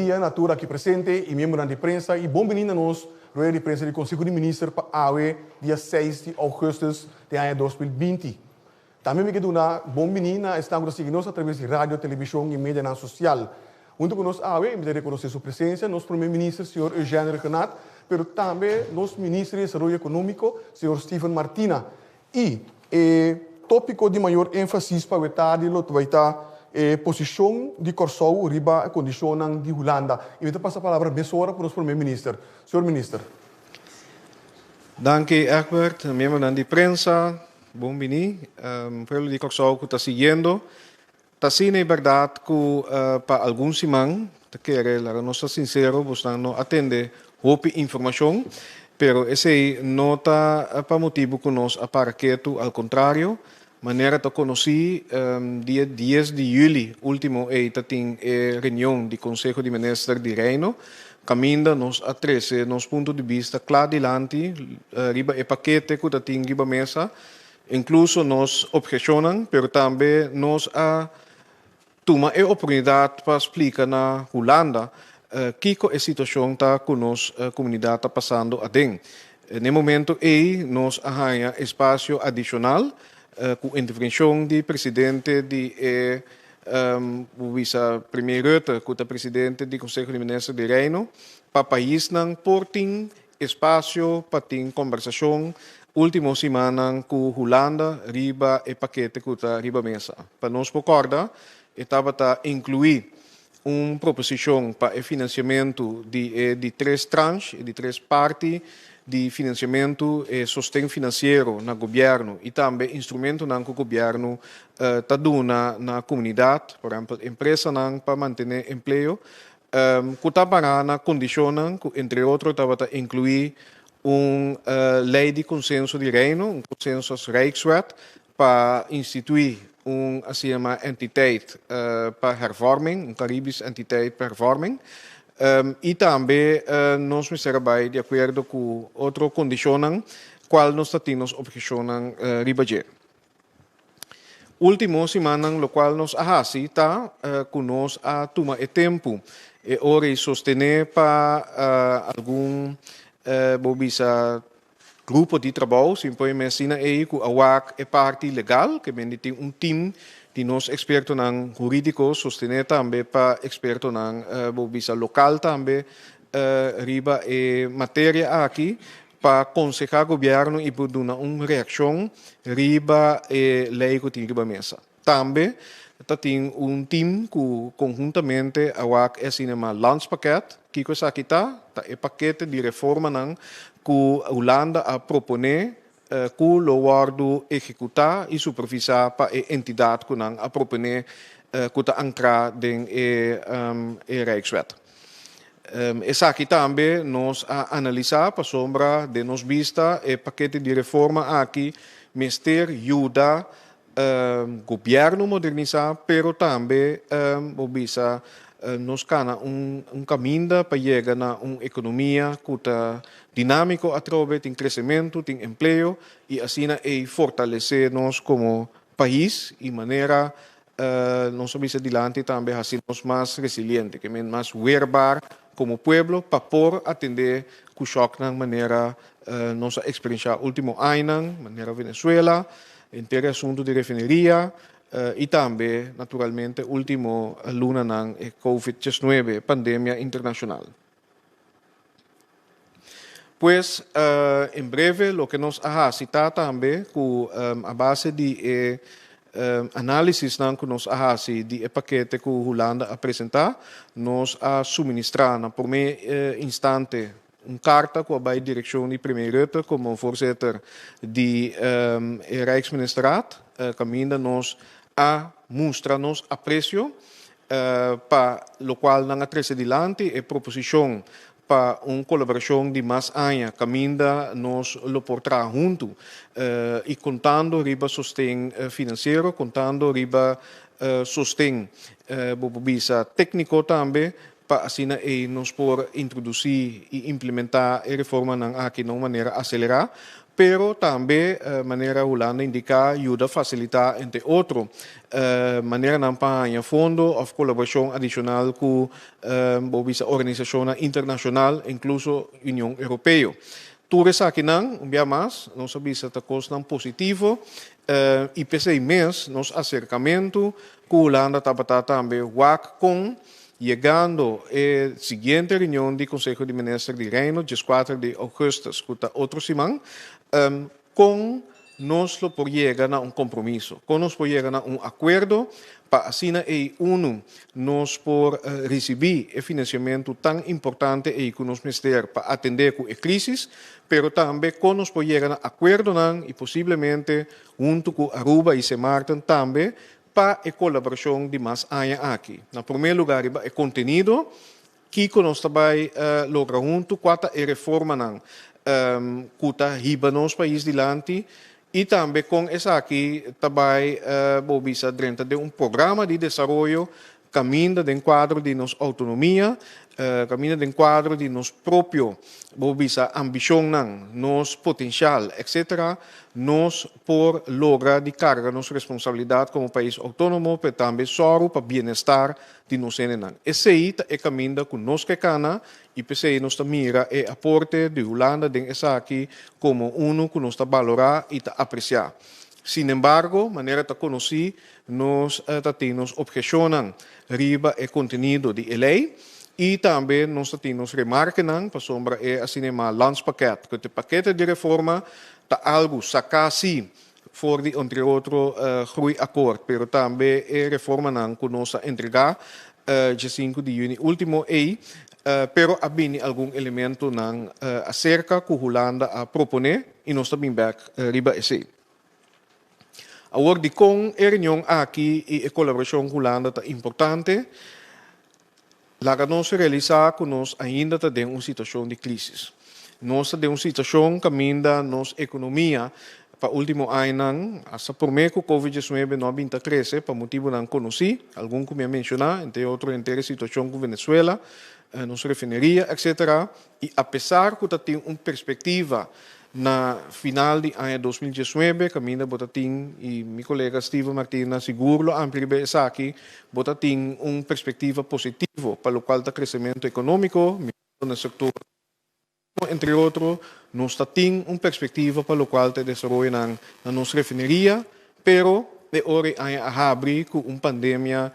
dia na tur aki presente i miembronan di prensa i bon bini na nos rueda di prensa di Konseho di Minister pa awe dia seis di ougùstùs den aña 2020. Tambe mi ke duna bon bini na esnan ku ta sigui nos atraves di radio, televishon i medianan sosial. Huntu ku nos awe mi ta rekonosé su presensia nos Prome Minister señor Eugène Rhuggenaath, pero tambe nos Minister di Desaroyo Ekonómiko señor Steven Martina. I e tópiko di mayor énfasis pa awe tardi lo bai ta e posishon di Kòrsou riba e kondishonnan di Hulanda. I mi ta pasa palabra mesora pa nos Prome Minister. Señor Minister. Danki Egbert, miembronan di prensa, bon bini. Pueblo di Kòrsou ku ta siguiendo. Ta asina e bèrdat ku pa algun siman, ta kere, laga nos ta sinsero, bosnan no a tende hopi informashon, pero esei no ta pa motibu ku nos a para ketu, al kontrario, manera ta konosí, dia dies di yüli último ei ta tin e reunion di Konseho di Minister di Reino, kaminda nos a trese nos punto di bista kla dilanti riba e pakete ku ta tin riba mesa. Inkluso nos obheshonnan, pero tambe nos a tuma e oportunidat pa splika na Hulanda kiko e situashon ta ku nos komunidat ta pasando aden. Na e momento ei nos a haña espasio adishonal ku intervenshon di presidente di e bo bisa Premier Rutte ku ta presidente di Konseho di Minister di Reino pa paisnan por tin Espasio pa tin kombersashon último simannan ku Hulanda riba e pakete ku ta riba mesa. Pa nos por kòrda, e tabata inkluí un proposishon pa e finansiamentu di e di tres tranche, e di tres parti di finansiamentu, e sosten finansiero na gobièrnu i tambe instrumentonan ku gobièrnu ta duna na komunidat, por ehèmpel empresanan pa mantené empleo. Ku ta pará na kondishonnan ku entre otro tabata inkluí un lei di konsenso di Reino, un consensus Rijkswet, pa instituí un asina yamá entiteit pa hervorming, un Caribisch entiteit pa hervorming. I tambe nos mester a bai di akuerdo ku otro kondishonnan kual nos ta tin nos obheshonnan riba dje. Ultimo simannan lokual nos a hasi ta ku nos a tuma e tempu e ora i sostené pa algun bo bisa grupo di trabou, si mi por yama asina ei, ku a wak e parti legal, ke men di tin un tim di nos ekspertonan hurídiko sostené tambe pa ekspertonan bo bisa lokal tambe riba e materia aki. Pa konsehá gobièrnu i por duna un reakshon riba e lei ku tin riba mesa. Tambe ta tin un tim ku konhuntamente a wak e asina yamá landspakket. Kiko esaki ta? Ta e pakete di reformanan ku Hulanda a proponé ku lo wòrdu ehekutá i supervisá pa e entidat ku nan a proponé ku ta ankrá den e Rijkswet. Esaki tambe nos a analisá pasobra den nos bista e pakete di reforma aki mester yuda gobièrnu modernisá pero tambe bo bisa nos kana un kaminda pa yega na un ekonomia ku ta dinámiko atrobe, tin kresementu, tin empleo i asina ei fortalesé nos komo pais i manera Nos a bisa dilanti tambe hasi nos mas resiliente, ke men mas weerbaar komo pueblo pa por atendé ku shòknan manera nos a eksperenshá último añanan, manera Venezuela, henter e asuntu di refineria i tambe naturalmente último lunanan e covid diesnuebe, pandemia internashonal. Pues, en breve loke nos a hasi ta tambe ku a base di e análisisnan ku nos a hasi di e pakete ku Hulanda a presentá, nos a suministrá na promé instante un karta ku a bai direkshon di Premier Rutte komo voorzitter di e Rijksministerraad, kaminda nos a mustra nos apresio pa lokual nan a trese dilanti e proposishon pa un kolaborashon di mas aña kaminda nos lo por traha huntu i kontando riba sosten finansiero, kontando riba sosten bo por bisa tékniko tambe. pa asina ei nos por introdusí i implementá e reformanan aki na un manera aselerá, pero tambe, manera Hulanda indiká, yuda fasilitá, entre otro, maneranan pa haña fondo òf kolaborashon adishonal ku, bo bisa, organisashonnan internashonal, inkluso Union Europeo. Tur esakinan, un bia mas, nos a bisa ta kosnan positivo i p'esei mes nos aserkamentu ku Hulanda tabata tambe wak kon Yegando e siguiente reunion di Conseho di Minister di Reino, dieskuater di augustus, ku ta otro siman, kon nos lo por yega na un kompromiso, kon nos por yega na un akuerdo pa asina ei unu nos por risibí e finansiamentu tan importante ei ku nos mester pa atendé ku e krísis, pero tambe kon nos por yega na akuerdonan i posiblemente huntu ku Aruba i Sint Maarten tambe Pa e kolaborashon di mas aña aki, na promé lugá riba e kontenido, kiko nos ta bai logra huntu, kua ta e reformanan ku ta hiba nos pais dilanti i tambe kon esaki ta bai bo bisa drenta den un programa di desaroyo kaminda den kuadro di nos outonomia, kaminda den kuadro di nos propio, bo bisa, ambishonnan, nos potensial, etcetera, nos por logra di karga nos responsabilidat komo pais outónomo, pero tambe sòru pa bienestar di nos hendenan. Esei ta e kaminda ku nos ke kana i p'esei nos ta mira e aporte di Hulanda den esaki komo unu ku nos ta balorá i ta apresiá. Sinembargo, manera ta konosí, Nos ta tin nos obheshonnan riba e kontenido di e lei i tambe nos ta tin nos remarkenan pasobra e asina yamá landspakket, ku ta e pakete di reforma, ta algu saká sí for di entre otro Groeiakkoord, pero tambe e reformanan ku nos a entregá djesinku di yüni último ei, pero a bini algun elementonan aserka ku Hulanda a proponé i nos ta bin bèk riba esei. Awor dikon e reunion aki i e kolaborashon ku Hulanda ta importante? Laga nos realisá ku nos ainda ta den un situashon di krísis. Nos ta den un situashon kaminda nos ekonomia pa último añanan, asta promé ku Covid diesnuebe no a bin ta krese pa motibunan konosí, algun ku mi a menshoná, entre otro henter e situashon ku Venezuela, nos refineria, etcétera. I apesar ku ta tin un perspektiva Na final di aña 2019 kaminda bo ta tin, i mi kolega Steven Martina sigur lo amplia riba esaki, bo ta tin un perspektiva positivo pa lokual ta kresementu ekonómiko, mirando na sektor turismo entre otro, nos ta tin un perspektiva pa lokual ta e desaroyonan na nos refineria, pero e ora e aña a habri ku un pandemia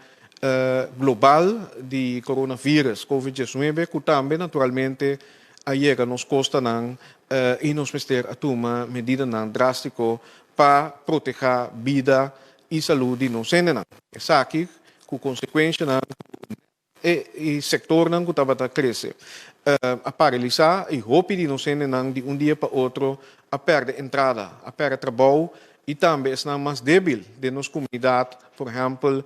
global di coronavirus, covid 19, ku tambe naturalmente a yega nos kostanan i nos mester a tuma medidanan drástiko pa protehá bida i salú di nos hendenan. Esaki ku konsekuenshanan ku e sektornan ku tabata krese a paralisá i hopi di nos hendenan di un dia pa otro a pèrdè entrada, a pèrdè trabou i tambe esnan mas débil den nos komunidat, por ehèmpel,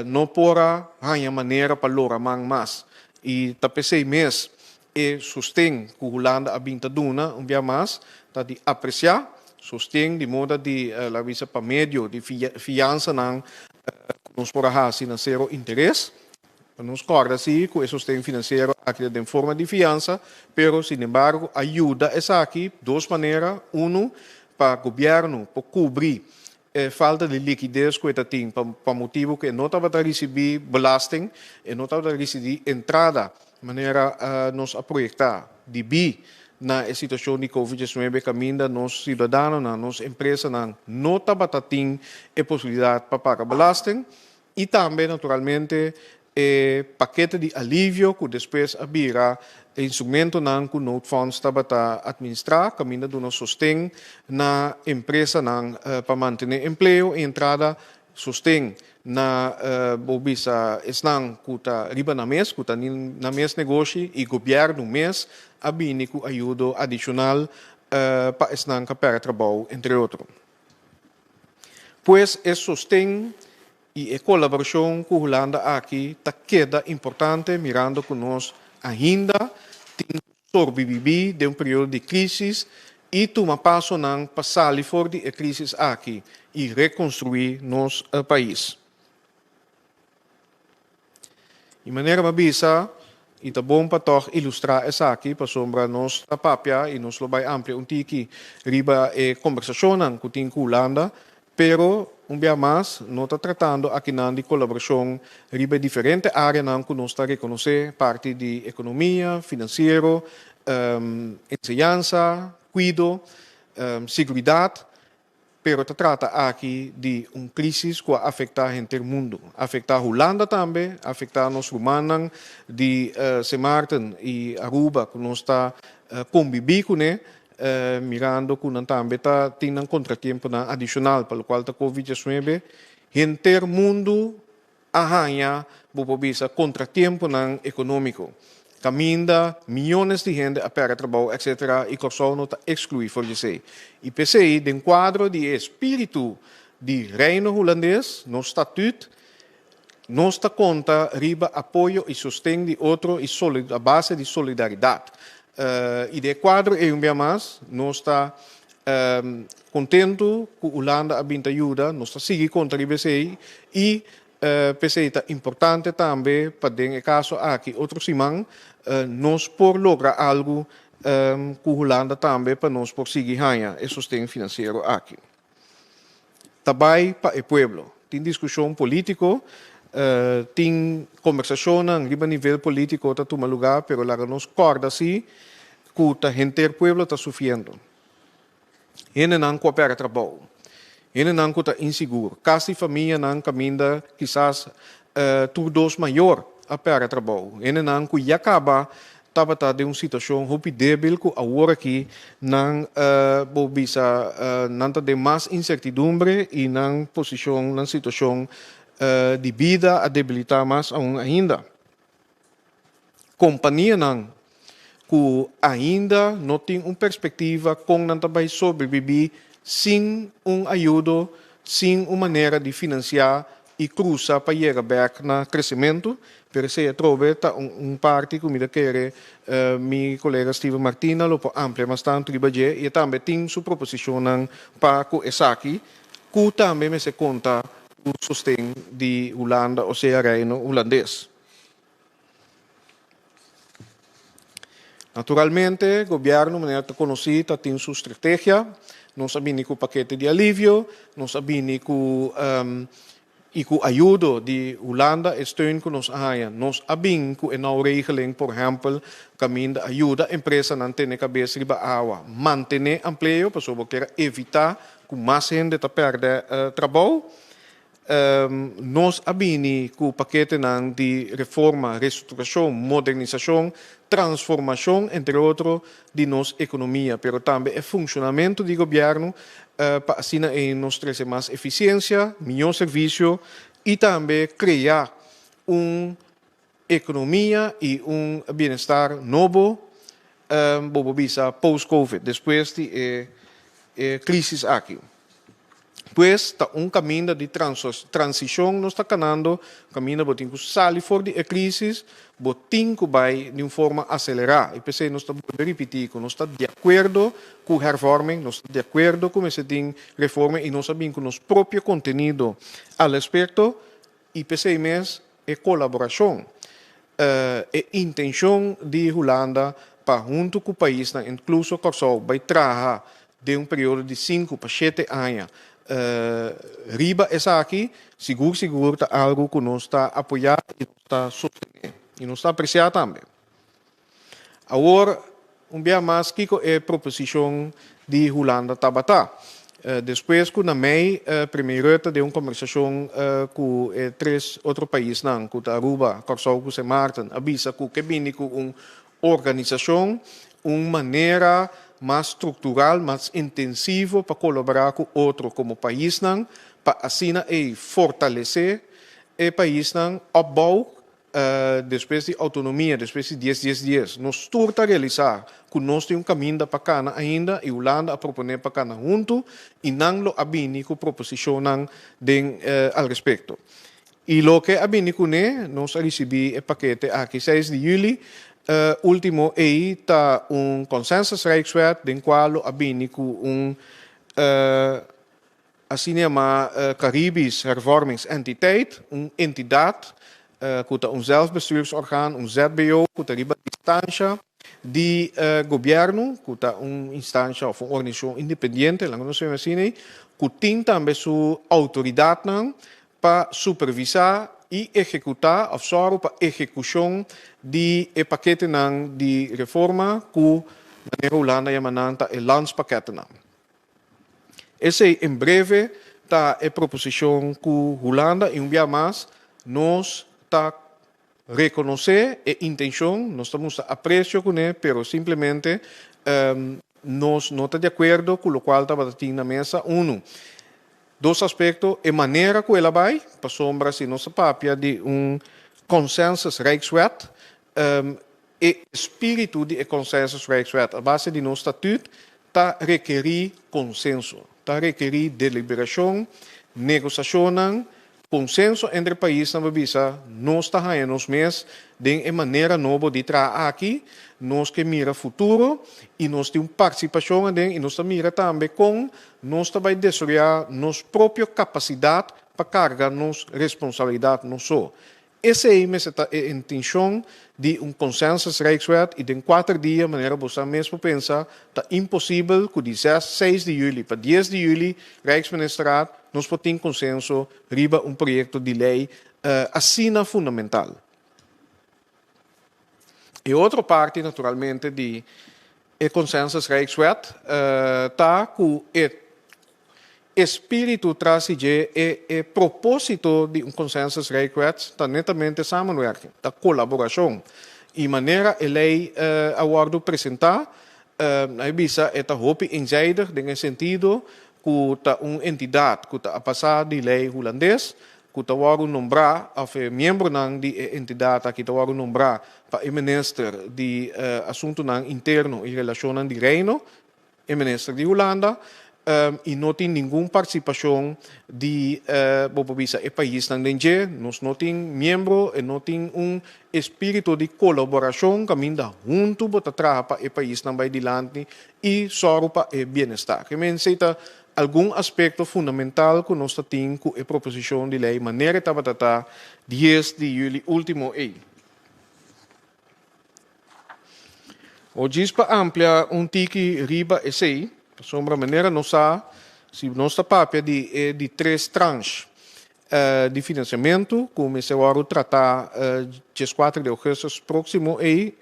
no por a haña manera pa lora man mas. I ta p'esei mes e sosten ku Hulanda a bin ta duna un bia mas ta di apresiá, sosten di moda di laga bisa pa medio di fiansanan ku nos por a hasi na sero interes. Nos kòrda si ku e sosten finansiero aki ta den forma di fiansa, pero sinembargo a yuda esaki dos manera, unu pa gobièrnu por kubri E falta di likides ku e ta tin pa motibu ku e no tabata risibí belasting, e no tabata risibí entrada manera nos a proyektá dibí na e situashon di Covid 19 kaminda nos siudadanonan, nos empresanan no tabata tin e posibilidat pa paga belasting i tambe naturalmente E pakete di alivio ku despues a bira e instrumentonan ku Noodfonds tabata atministrá kaminda duna sosten na empresanan pa mantené empleo i entrada, sosten na bo bisa esnan ku ta riba nan mes, ku ta nan mes negoshi i gobièrnu mes a bini ku ayudo adishonal pa esnan ku a pèrdè trabou, entre otro. Pues e sosten I e kolaborashon ku Hulanda aki ta keda importante mirando ku nos ainda tin ku sorbibibí den un periodo di krísis i tuma pasonan pa sali for di e krísis aki i rekonstruí nos pais. I manera mi a bisa, I ta bon pa tòg ilustrá esaki pasobra nos ta papia i nos lo bai amplia un tiki riba e kombersashonnan ku tin ku Hulanda, pero un bia mas no ta tratando akinan di kolaborashon riba e diferente áreanan ku nos ta rekonosé, parti di ekonomia, finansiero, enseñansa, kuido, siguridat. Pero ta trata aki di un crisis cu a afecta henter mundo. Afecta Hulanda tambe, afecta nos rumannan di Sint Maarten y Aruba cu nos ta conbibi cune, mirando cu nan tambe ta tin nan contratiemponan adicional pa locual ta Covid 19. Henter mundo a haña, bo por bisa, kontratiemponan ekonómiko, kaminda miónes di hende a pèrdè trabou, etsetera, i Kòrsou no ta ekskluí for di esei. I p'esei, den kuadro di e espíritu di Reino Hulandes, nos statüt, nos ta konta riba apoyo i sosten di otro i a base di solidaridat. I den e kuadro ei un bia mas, nos ta Kontentu ku Hulanda a bin ta yuda, nos ta sigui konta riba esei i p'esei ta importante tambe pa den e kaso aki otro siman nos por logra algu ku Hulanda tambe pa nos por sigui haña e sosten finansiero aki. Ta bai pa e pueblo. Tin diskushon polítiko, tin kombersashonnan riba nivel polítiko ta tuma lugá pero laga nos kòrda si ku ta henter pueblo ta sufriendo. Hendenan ku a pèrdè trabou, hendenan ku ta insigur, kas di famianan kaminda kisas tur dos mayor a pèrdè trabou, hendenan ku ya kaba tabata den un situashon hopi débil ku awor aki nan bo bisa nan ta den mas insertidumbre i nan posishon, nan situashon di bida a debilitá mas aun ainda. Kompanianan ku ainda no tin un perspektiva kon nan ta bai sobrebibí sin un ayudo, sin un manera di finansiá i krusa pa yega bèk na kresementu. Pero esei atrobe ta un parti ku mi ta kere mi kolega Steven Martina lo por amplia mas tantu riba dje i e tambe tin su proposishonnan pa ku esaki ku tambe mester konta ku sosten di Hulanda osea Reino Hulandes. Naturalmente, gobièrnu manera ta konosí ta tin su strategia. Nos a bini ku pakete di alivio, nos a bini ku i ku ayudo di Hulanda e steun ku nos a haña. Nos a bin ku e nou regeling, por ehèmpel, kaminda a yuda empresanan tene kabes riba awa, mantené empleo, pasobra bo kier a evitá ku mas hende ta pèrdè trabou. Nos a bini ku paketenan di reforma, restrukturashon, modernisashon, transformashon, entre otro, di nos ekonomia, pero tambe e funshonamentu di gobièrnu pa asina ei nos trese mas efisiensia, mihó servisio i tambe krea un ekonomia i un bienestar nobo, bo por bisa post-covid, despues di e krisis aki. Pues ta un kaminda di transishon nos ta kanando, kaminda bo tin ku sali for di e krisis, bo tin ku bai di un forma aselerá. I p'esei nos ta bolbe ripití ku nos ta di akuerdo ku hervorming, nos ta di akuerdo ku mester tin reforma i nos a bin ku nos propio kontenido al respekto i p'esei mes e kolaborashon, e intenshon di Hulanda pa huntu ku paisnan inkluso Kòrsou bai traha den un periodo di sinku pa shete aña riba esaki, sigur sigur ta algu ku nos ta apoyá i nos ta sostené i nos ta apresiá tambe. Awor, un bia mas kiko e proposishon di Hulanda tabata? Despues ku na mei Premier Rutte den un kombersashon ku e tres otro paisnan ku ta Aruba, Kòrsou ku Sint Maarten a bisa ku ke bini ku un organisashon, un manera mas struktural, mas intensivo pa kolaborá ku otro komo paisnan pa asina ei fortalesé e paisnan opbou Despues di outonomia, despues di dies dies dies, nos tur ta realisá ku nos tin un kaminda pa kana ainda i Hulanda a proponé pa kana huntu i nan lo a bini ku proposishonnan den al respekto. I loke a bini kuné, nos a risibí e pakete aki seis di yüli último ei ta un Consensus Rijkswet den kua lo a bini ku un Asina yamá Caribisch Hervormingsentiteit, un entidat ku ta un zelfbestuursorgaan, un ZBO, ku ta riba distansha di gobièrnu, ku ta un instansha òf un organisashon independiente, laga nos yama asina ei, ku tin tambe su outoridatnan pa supervisá i ehekutá òf sòru pa ehekushon di e paketenan di reforma ku manera Hulanda yama nan ta e landspakkettennan. Esei en breve ta e proposishon ku Hulanda i un bia mas nos ta rekonosé e intenshon, nos ta mustra apresio kuné, pero simplemente nos no ta di akuerdo ku lokual tabata tin na mesa. Unu. Dos aspekto, e manera ku el a bai, pasobra si nos ta papia di un consensus Rijkswet, e espíritu di e consensus Rijkswet a base di nos statuut ta rekerí konsenso, ta rekerí deliberashon, negosashonnan, konsenso entre paisnan pa bisa nos ta haña nos mes den e manera nobo di traha aki, nos ke mira futuro i nos tin un partisipashon aden i nos ta mira tambe kon nos ta bai desaroyá nos propio kapasidat pa karga nos responsabilidat nos so. Esei mester ta e intenshon di un consensus Rijkswet i den kuater dia, manera bo sa mes por pensa, ta imposibel ku di seis di juli pa dies di juli Rijksministerraad nos por tin konsenso riba un proyekto di lei asina fundamental. E otro parti naturalmente di e consensus Rijkswet ta ku e espíritu tras di dje, e e propósito di un consensus Rijkswet ta netamente samenwerking, ta kolaborashon. I manera e lei a wòrdu presentá, a bisa e ta hopi eenzijdig den e sentido ku ta un entidat ku ta a pasá di lei hulandes, ku ta wòrdu nombrá òf e miembronan di e entidat aki ta wòrdu nombrá pa e minister di Asuntunan Interno i Relashonnan di Reino, e minister di Hulanda, i no tin ningun partisipashon di bo por bisa e paisnan den dje. Nos no tin miembro, e no tin un espíritu di kolaborashon kaminda huntu bo ta traha pa e paisnan bai dilanti i sòru pa e bienestar. Esei ta Algun aspekto fundamental ku nos ta tin ku e proposishon di lei manera e tabata ta dies di yüli último ei. O djis pa amplia un tiki riba esei, pasobra manera nos sa, si nos ta papia di e di tres tranche di finansiamentu ku mester wòrdu tratá dieskuater di ougùstùs próksimo ei,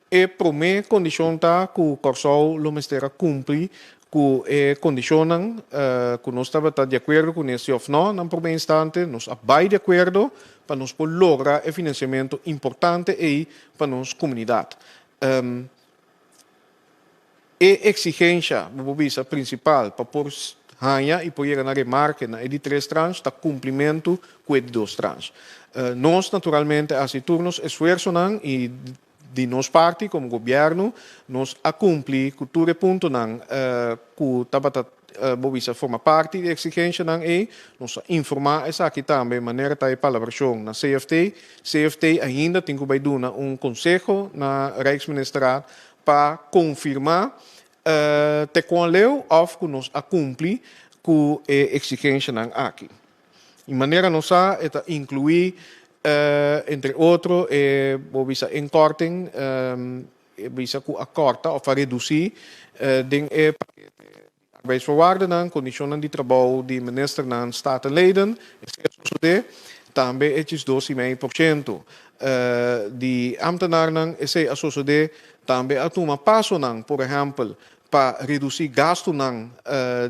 E promé kondishon ta ku Kòrsou lo mester a kumpli ku e kondishonnan ku nos tabata di akuerdo kuné si òf nò na promé instante. Nos a bai di akuerdo pa nos por logra e finansiamentu importante ei pa nos komunidat. E eksigensha, bo por bisa, prinsipal pa por haña i por yega na remarke na e di tres tranche ta kumplimentu ku e di dos tranche. Nos naturalmente a hasi tur nos esfuersonan i di nos parti komo gobièrnu nos a kumpli ku tur e puntonan ku tabata bo bisa forma parti di e eksigenshanan ei. Nos a informá esaki tambe manera ta e palabrashon na CFT. CFT ainda tin ku bai duna un konseho na Rijksministerraad pa konfirmá te kon leu òf ku nos a kumpli ku e eksigenshanan aki. I manera nos sa e ta inkluí entre otro e bo bisa inkorting, e bisa ku a kòrta òf a redusí den e pakete di arbeidsvoorwaardennan, kondishonnan di trabou di ministernan, statenleden, esei a sosodé. Tambe e diesdos i mei por shento di ámtenarnan, esei a sosodé. Tambe a tuma pasonan, por ehèmpel, pa redusí gastunan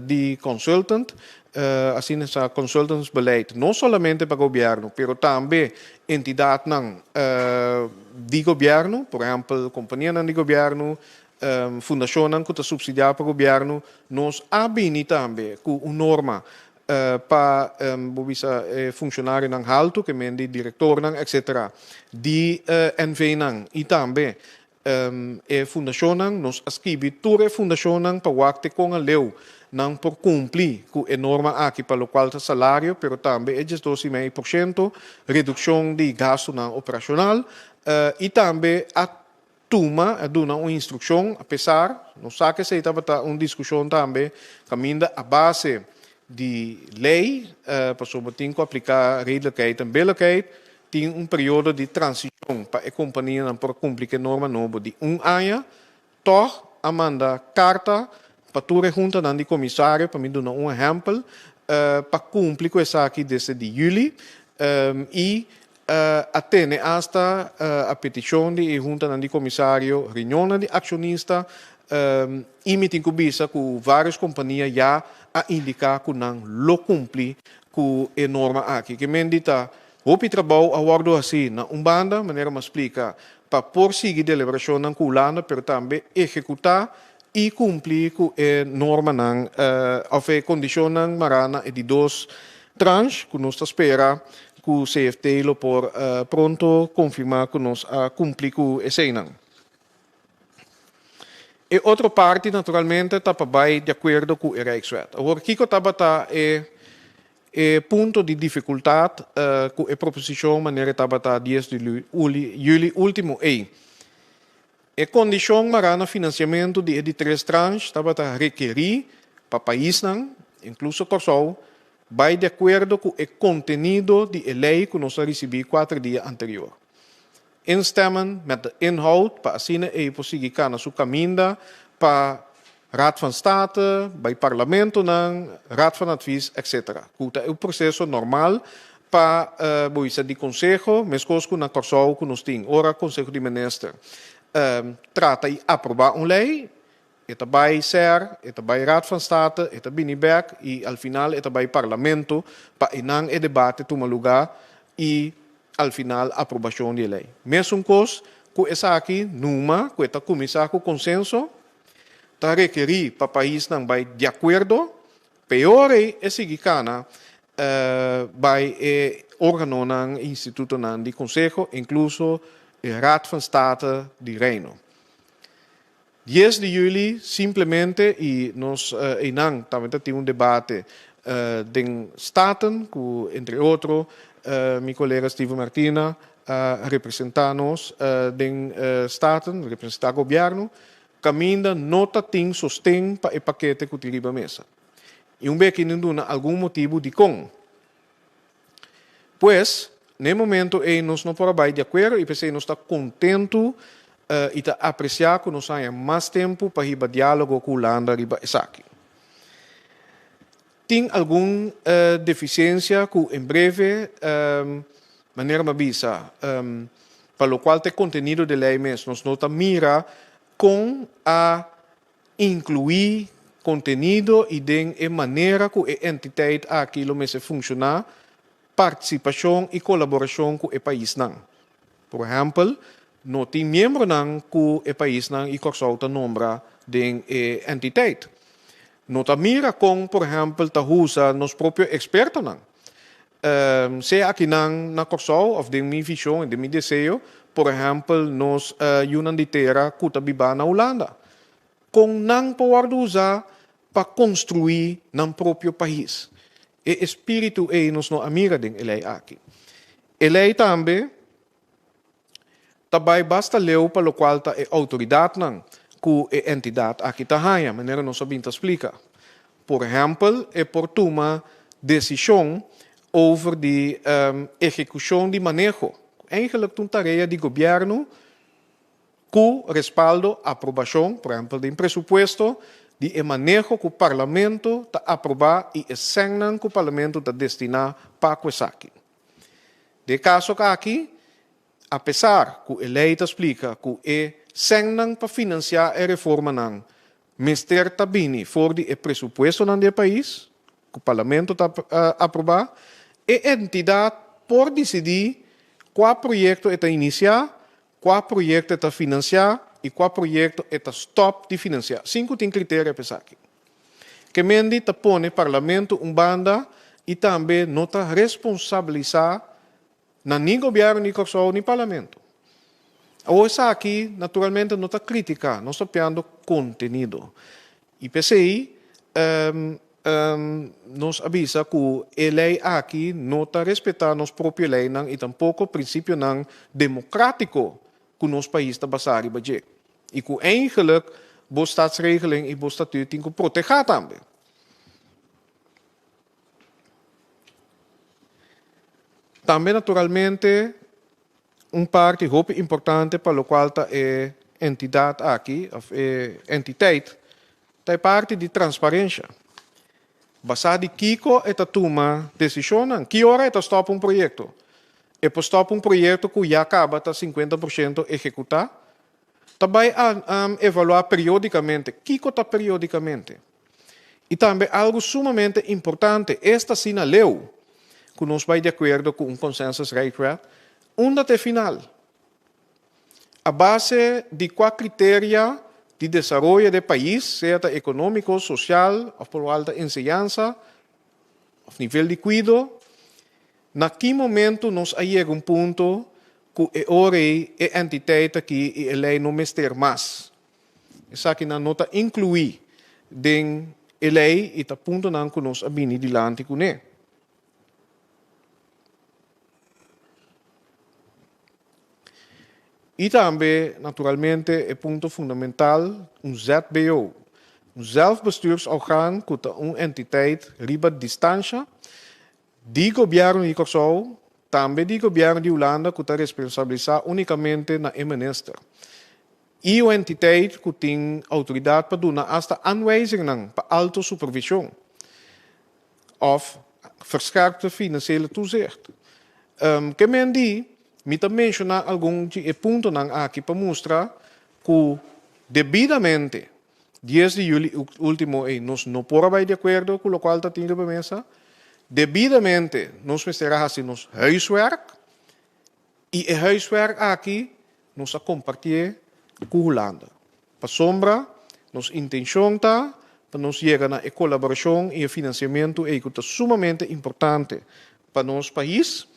di consultant, asina sa consultantsbeleid no solamente pa gobièrnu, pero tambe entidatnan di gobièrnu, por ehèmpel kompanianan di gobièrnu, fundashonnan ku ta supsidiá pa gobièrnu. Nos a bini tambe ku un norma pa bo bisa e funshonarionan haltu, ke men di direktornan etsetera, di NV-nan i tambe e fundashonnan. Nos a skibi tur e fundashonnan pa wak te kon aleu nan por kumpli ku e norma aki pa lokual ta salario, pero tambe e 12,5% redukshon di gastunan operashonal i tambe a Tuma a duna un instrukshon, apesar nos sa ku esei tabata un diskushon tambe kaminda a base di lei, pasobra tin ku apliká redelijkheid en billijkheid. Tin un periodo di transishon pa e kompanianan por kumpli ku e norma nobo di un aña. Tòg a manda karta pa tur e huntanan di komisario, pa mi duna un ehèmpel, pa kumpli ku esaki desde di yüli i a tene asta a petishon di e huntanan di komisario reunionnan di akshonista i mi tin ku bisa ku vários kompania ya a indiká ku nan lo kumpli ku e norma aki. Ke men di ta Hopi trabou a wòrdu hasí na un banda, manera mi a splika, pa por sigui deliberashonnan ku Hulanda, pero tambe ehekutá i kumpli ku e normanan òf e kondishonnan mará na e di dos tranche ku nos ta spera ku CFT lo por pronto konfirmá ku nos a kumpli ku eseinan. E otro parti naturalmente ta pa bai di akuerdo ku e Rijkswet. Awor kiko tabata e E punto di dificultad cu e proposicion manera e tabata dies di juli ultimo ey. E condicion mará na financiamento di e di tres tranche tabata rekeri pa paisnan, incluso Corsou, bay di acuerdo cu e contenido di e ley cu nos a ricibi cuater dia anterior. Instemmen met de inhoud pa asina ey por sigui cana su caminda pa Raad van State, bay parlamentonan, Raad van Advies, etc. Cu ta e proceso normal pa bo bisa di conseho, mescos cu na Corsou cu nos tin ora Conseho di Minister trata y aproba un ley, e ta bay ser, e ta bay Raad van State, e ta bini bek y al final e ta bay Parlamento pa eynan e debate tuma lugar y al final aprobacion di e ley. Mesun cos cu esaki numa cu e ta cuminsa cu consenso, ta rekeri pa paisnan bai di akuerdo, peor ei e sigui kana bai e organonan, e institutonan di konseho, inkluso e Raad van State di Reino. Dies di yüli simplemente i nos einan tambe ta tin un debate den Staten ku entre otro mi kolega Steven Martina a representá nos den Staten, representá gobièrnu, kaminda no ta tin sosten pa e pakete ku tin riba mesa. I un beki nan duna algun motibu dikon. Pues, na e momento ei nos no por a bai di akuerdo i p'esei nos ta kontentu i ta apresiá ku nos haña mas tempu pa hiba diálogo ku Hulanda riba esaki. Tin algun defisiensia ku en breve, manera mi a bisa, pa lokual ta e kontenido di e lei mes, nos no ta mira kon a inkluí kontenido i den e manera ku e entiteit aki lo mester funshoná, partisipashon i kolaborashon ku e paisnan. Por ehèmpel, no tin miembronan ku e paisnan i Kòrsou ta nombra den e entiteit. No ta mira kon, por ehèmpel, ta usa nos propio ekspertonan. Sea akinan na Kòrsou òf den mi vishon i den mi deseo, por ehèmpel, nos yunan di tera ku ta bibá na Hulanda. Kon nan por wòrdu usá pa konstruí nan propio pais? E espíritu ei nos no a mira den e lei aki. E lei tambe ta bai basta leu pa lokual ta e outoridatnan ku e entidat aki ta haña, manera nos a bin ta splika. Por ehèmpel, e por tuma desishon over di ehekushon di maneho. Eigenlik ta un tarea di gobièrnu ku respaldo, aprobashon, por ehèmpel den presupuesto, di e maneho ku Parlamento ta aprobá i e sènnan ku Parlamento ta destiná pa ku esaki. Den e kaso aki, apesar ku e lei ta splika ku e sènnan pa finansiá e reformanan mester ta bini for di e presupuestonan di e pais, ku Parlamento ta aprobá, e entidat por disidí kua proyekto e ta inisiá, kua proyekto e ta finansiá i kua proyekto e ta stòp di finansiá, sin ku tin kriterio pa esaki. Kemendi ta pone Parlamento un banda i tambe no ta responsabilisá na ni Gobièrnu di Kòrsou ni Parlamento. Awor esaki naturalmente no ta kritiká, nos ta piando kontenido. I p'esei nos a bisa ku e lei aki no ta respetá nos propio leinan i tampoko prinsipionan demokrátiko ku nos pais ta basá riba dje i ku eigenlik bo Staatsregeling i bo Statuut tin ku protehá tambe. Tambe naturalmente un parti hopi importante pa locual ta e entidad aki of e entiteit ta e parti di transparencia. Basá di kiko e ta tuma desishonnan? Ki ora e ta stòp un proyekto? E por stòp un proyekto ku ya kaba ta 50% ehekutá? Ta bai a evaluá periódikamente. Kiko ta periódikamente? I tambe algu sumamente importante, esta asina leu ku nos bai di akuerdo ku un consensusrijkwet, unda ta e final? A base di kua kriteria di desaroyo di e pais, sea ta ekonómiko, sosial òf por lo alta enseñansa òf nivel di kuido, na ki momentu nos a yega un punto ku e ora ei e entiteit aki i e lei no mester mas? Esakinan no ta inkluí den e lei i ta puntonan ku nos a bini dilanti kuné. I tambe, naturalmente, e punto fundamental, un ZBO, un zelfbestuursorgaan ku ta un entiteit riba distansha di gobièrnu di Kòrsou, tambe di gobièrnu di Hulanda ku ta responsabilisá únikamente na e minister. I un entiteit ku tin outoridat pa duna asta aanwijzingnan pa alto supervishon. Òf verscherpte financiële toezicht. Ke men di, mi ta menshoná algun di e puntonan aki pa mustra ku debidamente dies di yüli último ei nos no por a bai di akuerdo ku lokual ta tin riba mesa, debidamente nos mester a hasi nos huiswerk i e huiswerk aki nos a kompartié ku Hulanda. Pasobra nos intenshon ta pa nos yega na e kolaborashon i e finansiamentu ei ku ta sumamente importante pa nos pais.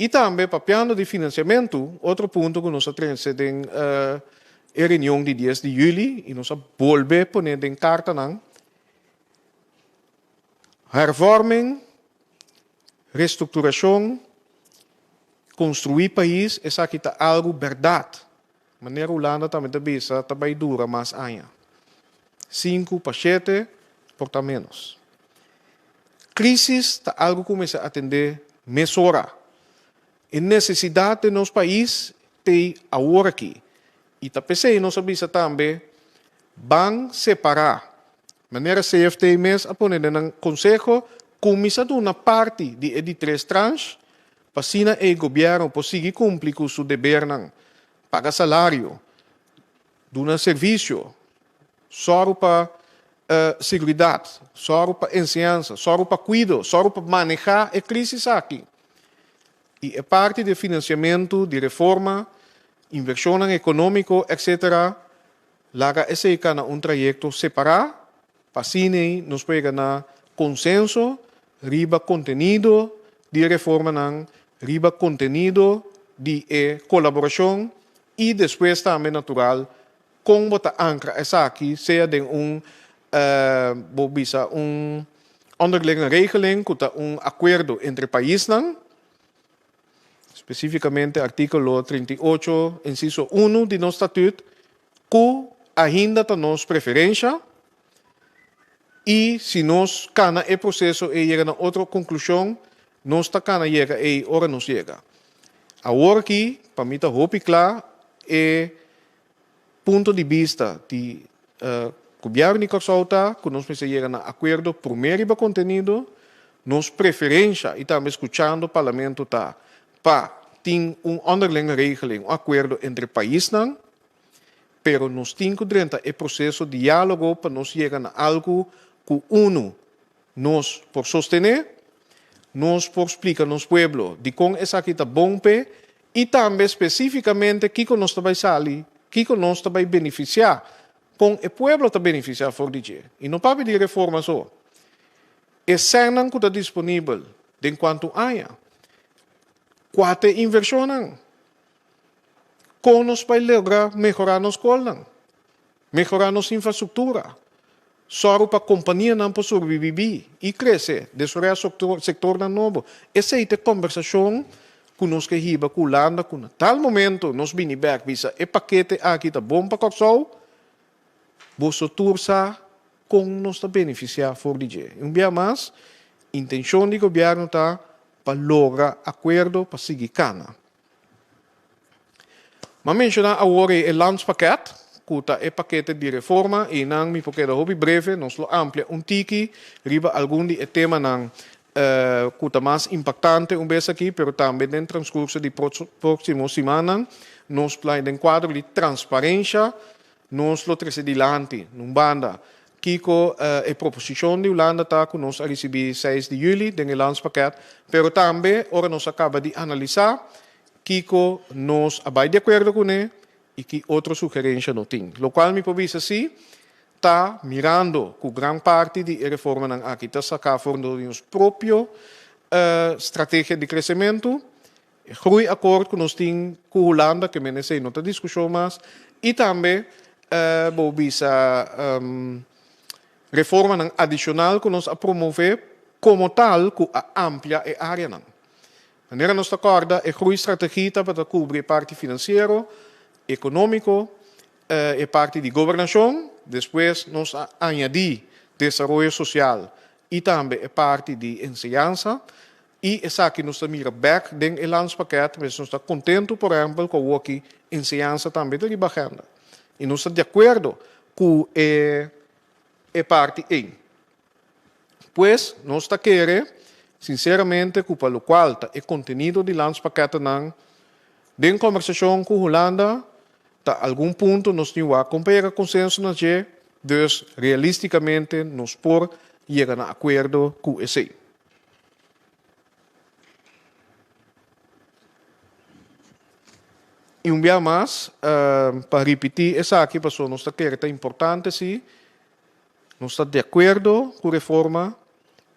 I tambe papiando di finansiamentu, otro punto ku nos a trese den e reunion di dies di yüli i nos a bolbe pone den kartanan, hervorming, restrukturashon, konstruí pais, esaki ta algu bèrdat. Manera Hulanda tambe ta bisa ta bai dura mas aña. Sinku pa shete, por ta ménos. Krísis ta algu ku mester atendé mesora. E nesesidat den nos pais t'ei awor aki. I ta p'esei nos a bisa tambe, ban separá. Manera CFT mes a pone den nan konseho, kuminsá duna parti di e di tres transh Pa asina e gobièrnu por sigui kumpli ku su debernan, paga salario, duna servisio, sòru pa seguridat, sòru pa enseñansa, sòru pa kuido, sòru pa manehá e krísis aki. I e parti di e finansiamentu di reforma, invershonnan ekonómiko, etcetera, laga esei kana un trayekto separá pa asina nos por yega na konsenso riba kontenido di e reformanan, riba kontenido di e kolaborashon i despues tambe natural kon bo ta ankra esaki sea den un bo bisa un onderlinge regeling ku ta un akuerdo entre paisnan, spesífikamente artíkulo 38 insiso unu di nos statüt ku ainda ta nos preferensha. I si nos kana e proseso ei yega na otro konklushon, nos ta kana yega ei ora nos yega. Awor aki, pa mi ta hopi kla e punto di bista di Gobièrnu di Kòrsou ta ku nos mester yega na akuerdo promé riba kontenido. Nos preferensha i tambe skuchando Parlamento ta pa tin un onderlinge regeling, un akuerdo entre paisnan. Pero nos tin ku drenta e proseso diálogo pa nos yega na algu ku unu nos por sostené, nos por splika nos pueblo dikon esaki ta bon p'e i tambe spesífikamente kiko nos ta bai sali, kiko nos ta bai benefisiá, kon e pueblo ta benefisiá for di dje. I no papia di reforma so. E sènnan ku ta disponibel den kuantu aña? Kua ta e invershonnan? Kon nos bai logra mehorá nos skolnan, mehorá nos infrastruktura, sòru pa kompanianan por sobrevibí i krese, desaroyá sektornan nobo? Esei ta e kombersashon ku nos ke hiba ku Hulanda ku na tal momento nos bini bèk bisa e pakete aki ta bon pa Kòrsou, boso tur sa kon nos ta benefisiá for di dje. Un bia mas, intenshon di gobièrnu ta. pa logra akuerdo pa sigui kana. M'a menshoná awor ei e landspakket, ku ta e pakete di reforma, i nan mi por keda hopi breve, nos lo amplia un tiki riba algun di e temanan ku ta mas impaktante un bes aki, pero tambe den transkurso di próksimo simannan nos plai den kuadro di transparensha nos lo trese dilanti, nun banda, kiko e proposishon di Hulanda ta ku nos a risibí seis di yüli den e landspakket, pero tambe ora nos a kaba di analisá kiko nos a bai di akuerdo kuné i ki otro sugerensha no tin. Lokual mi por bisa si ta mirando ku gran parti di e reformanan aki ta saká for di nos propio strategia di kresementu, e groeiakkoord ku nos tin ku Hulanda, ke men esei no ta diskushon mas, i tambe bo bisa reformanan adishonal ku nos a promové komo tal ku a amplia e áreanan. Manera nos ta kòrda, e groeistrategie tabata kubri e parti finansiero, ekonómiko, e parti di gobernashon, despues nos a añadí desaroyo sosial i tambe e parti di enseñansa. I esaki nos ta mira bèk den e landspakket, mes nos ta kontentu por ehèmpel ku awoki enseñansa tambe ta riba agenda. I nos ta di akuerdo ku e e parti ei. Pues nos ta kere sinseramente ku pa lokual ta e kontenido di landspakketnan den kombersashon ku Hulanda ta algun punto nos tin wak kon pa yega konsenso na dje, dus realistikamente nos por yega na akuerdo ku esei. I un bia mas pa ripití esaki pasobra nos ta kere ta importante si. Nos ta di akuerdo ku reforma,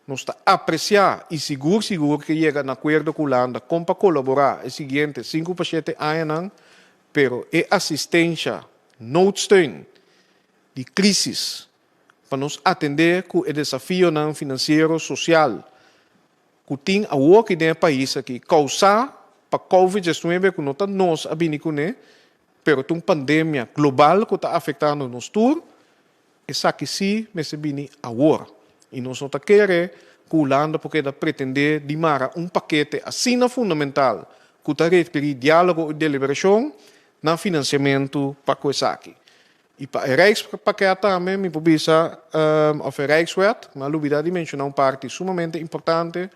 nos ta apresiá i sigur sigur ke yega na akuerdo ku Hulanda kon pa kolaborá e siguiente sinku pa shete añanan, pero e asistensha, noodsteun, di krísis pa nos atendé ku e desafionan finansiero, sosial ku tin awoki den e pais aki kousá pa Covid 19 ku no ta nos a bini kuné, pero ta un pandemia global ku ta afektando nos tur. Esaki sí mester bini awor i nos no ta kere ku Hulanda por keda pretendé di mara un pakete asina fundamental ku ta rekerí diálogo i deliberashon na finansiamentu pa ku esaki. I pa e Rijkspakket tambe mi por bisa, òf e Rijkswet, mi a lubidá di menshoná un parti sumamente importante,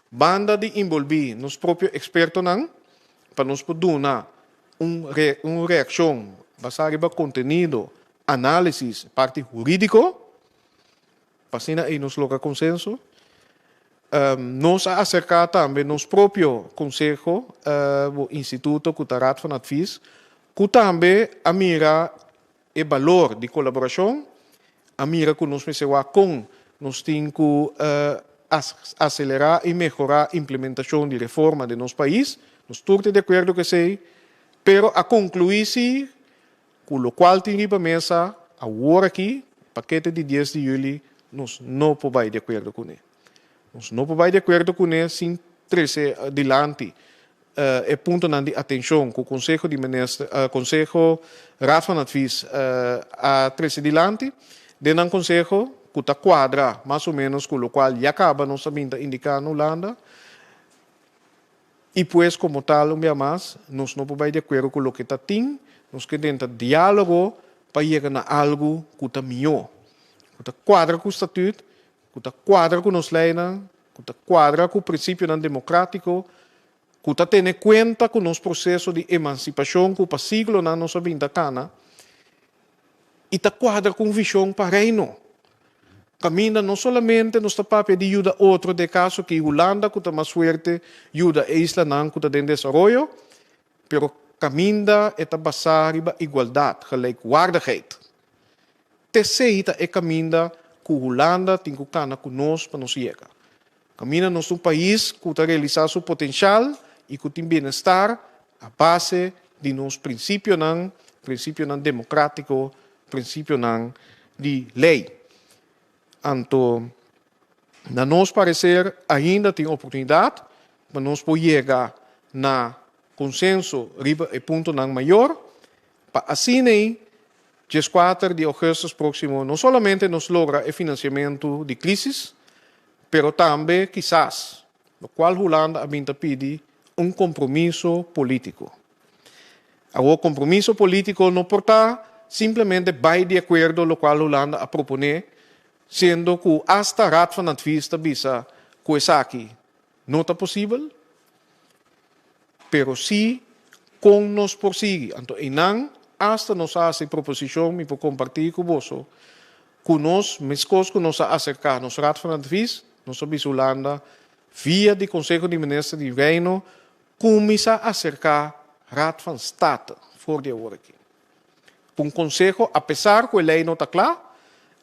banda di inbolbí nos propio ekspertonan pa nos por duna un un reakshon basá riba kontenido análisis parti hurídiko, pa asina ei nos logra konsenso. Nos a aserká tambe nos propio konseho o instituto ku ta Raad van Advies, ku tambe a mira e balor di kolaborashon, a mira ku nos mester wak kon nos tin ku aselerá i mehorá implementashon di reforma den nos pais. Nos tur ta di akuerdo ku esei, pero a konkluí si Ku lokual tin riba mesa awor aki, pakete di dies di yüli, nos no por bai di akuerdo kuné. Nos no por bai di akuerdo kuné sin trese dilanti e puntonan di atenshon ku Konseho di Minister, Konseho Raad van Advies a trese dilanti den nan konseho ku ta kuadra mas o ménos ku lokual ya kaba nos a bin ta indiká na Hulanda. I pues komo tal un bia mas nos no por bai di akuerdo ku loke ta tin, nos ke drenta diálogo pa yega na algu ku ta mihó, ku ta kuadra ku statüt, ku ta kuadra ku nos leinan, ku ta kuadra ku prinsipionan demokratiko, ku ta tene kuenta ku nos proseso di emansipashon ku pa siglonan nos a bin ta kana i ta kuadra ku un vishon pa Reino. Kaminda no solamente nos ta papia di yuda otro, den e kaso aki Hulanda ku ta mas fuerte yuda e islanan ku ta den desaroyo, pero kaminda e ta basá riba igualdat, gelijkwaardigheid. T'esei ta e kaminda ku Hulanda tin ku kana ku nos pa nos yega. Kaminda nos ta un pais ku ta realisá su potenshal i ku tin bienestar a base di nos prinsipionan, prinsipionan demokratiko, prinsipionan di lei. Anto, na nos pareser ainda tin oportunidat pa nos por yega na konsenso riba e puntonan mayor, pa asina ei dieskuater di ougùstùs próksimo no solamente nos logra e finansiamentu di krísis, pero tambe kisas. Lokual Hulanda a bin ta pidi un kompromiso polítiko. Awor kompromiso polítiko no por ta simplemente bai di akuerdo lokual Hulanda a proponé, siendo ku asta Raad van Advies ta bisa ku esaki no ta posibel. Pero si kon nos por sigui. Anto einan asta nos a hasi proposishon, mi por kompartí ku boso, ku nos, meskos ku nos a aserká nos Raad van Advies, nos a bisa Hulanda via di Konseho di Minister di Reino kuminsá aserká Raad van State for di awor aki. Pa un konseho, apesar ku e lei no ta kla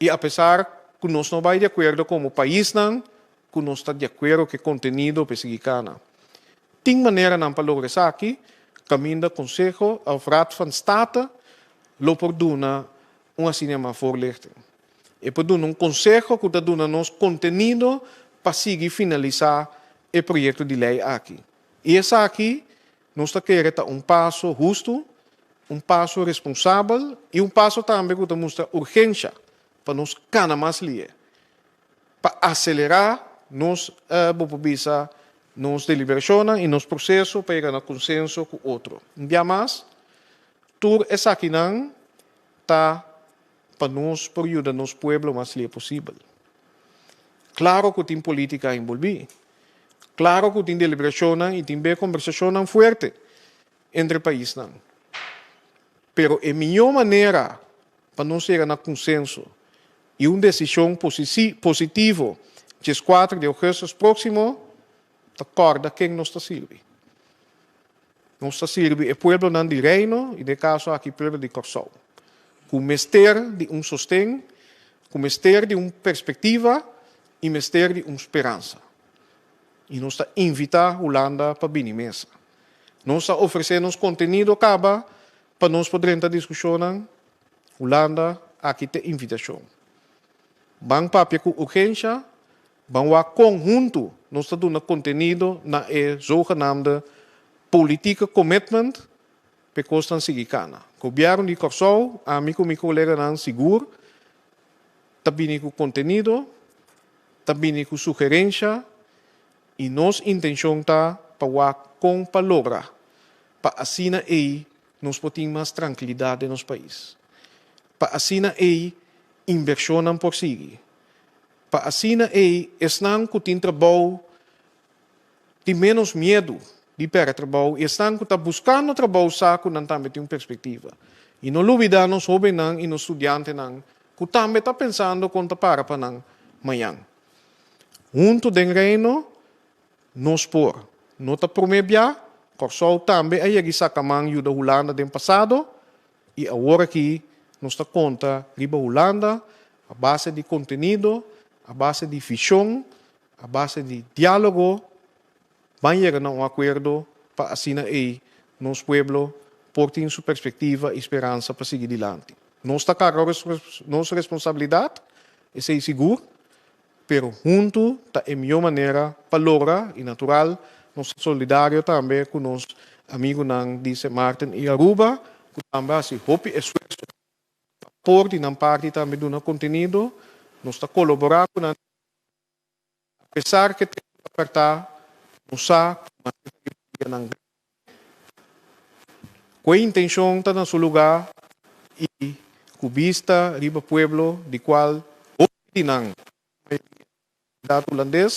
i apesar ku nos no bai di akuerdo komo paisnan ku nos ta di akuerdo ku e kontenido pa e sigui kana. Tin maneranan pa logra esaki, kaminda Konseho òf Raad van State lo por duna un asina yamá voorlichting. E por duna un konseho ku ta duna nos kontenido pa sigui finalisá e proyekto di lei aki. I esaki nos ta kere ta un paso hustu, un paso responsabel i un paso tambe ku ta mustra urgensha pa nos kana mas lihe. Pa aselerá nos, bo por bisa, nos deliberashonnan i nos proseso pa yega na konsenso ku otro. Un bia mas, tur esakinan ta pa nos por yuda nos pueblo mas lie posibel. Klaro ku tin polítika enbolbí. Klaro ku tin deliberashonnan i tin be kombersashonnan fuerte entre paisnan. Pero e mihó manera pa nos yega na konsenso i un desishon positivo 14 di ougùstùs próksimo ta kòrda ken nos ta sirbi. Nos ta sirbi e pueblonan di Reino i den e kaso aki pueblo di Kòrsou, ku mester di un sosten, ku mester di un perspektiva i mester di un speransa. I nos ta invitá Hulanda pa bini mesa. Nos a ofresé nos kontenido kaba pa nos por drenta diskushonnan. Hulanda, aki t'e invitashon. Ban papia ku urgensha, ban wak kon huntu nos ta duna kontenido na e zogenaamde politieke commitment p'e kosnan sigui kana. Gobièrnu di Kòrsou, ami ku mi koleganan sigur ta bini ku kontenido, ta bini ku sugerensha i nos intenshon ta pa wak kon pa logra pa asina ei nos por tin mas trankilidat den nos pais, pa asina ei invershonnan por sigui, pa asina ei esnan ku tin trabou tin ménos miedu di pèrdè trabou i esnan ku ta buskando trabou sa ku nan tambe tin un perspektiva. I no lubidá nos hóbennan i nos studiantenan ku tambe ta pensando kon ta para pa nan mañan. Huntu den Reino nos por. No ta promé bia, Kòrsou tambe a yega i saka man yuda Hulanda den pasado i awor aki nos ta konta riba Hulanda a base di kontenido, a base di vishon, a base di diálogo ban yega na un akuerdo pa asina ei nos pueblo por tin su perspektiva i speransa pa sigui dilanti. Nos ta karga nos responsabilidat, esei sigur, Pero huntu ta e mihó manera pa logra i natural nos ta solidario tambe ku nos amigunan di Sint Maarten i Aruba ku tambe a hasi hopi esfuerso pa por di nan parti tambe duna kontenido. Nos ta kolaborá ku nan apesar ku e tempu ta apertá, nos sa ku mester ta riba dianan grandi. Ku e intenshon ta na su lugá i ku bista riba pueblo di kual hopi di nan ta mayoria di komunidat hulandes,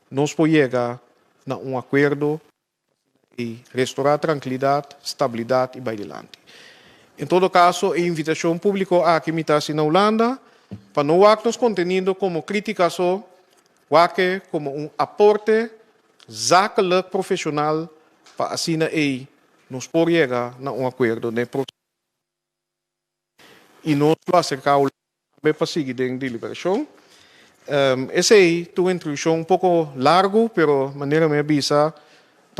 nos por yega na un akuerdo pa asina ei restorá trankilidat, stabilidat i bai dilanti. En todo kaso e invitashon públiko aki mi ta hasi na Hulanda pa no wak nos kontenido komo krítika so, wak e komo un aporte zakelijk profesional pa asina ei nos por yega na un akuerdo den e próksimo i nos lo aserká Hulanda tambe pa sigui den deliberashon. Esei ta un introdukshon un poko largu pero manera mi a bisa.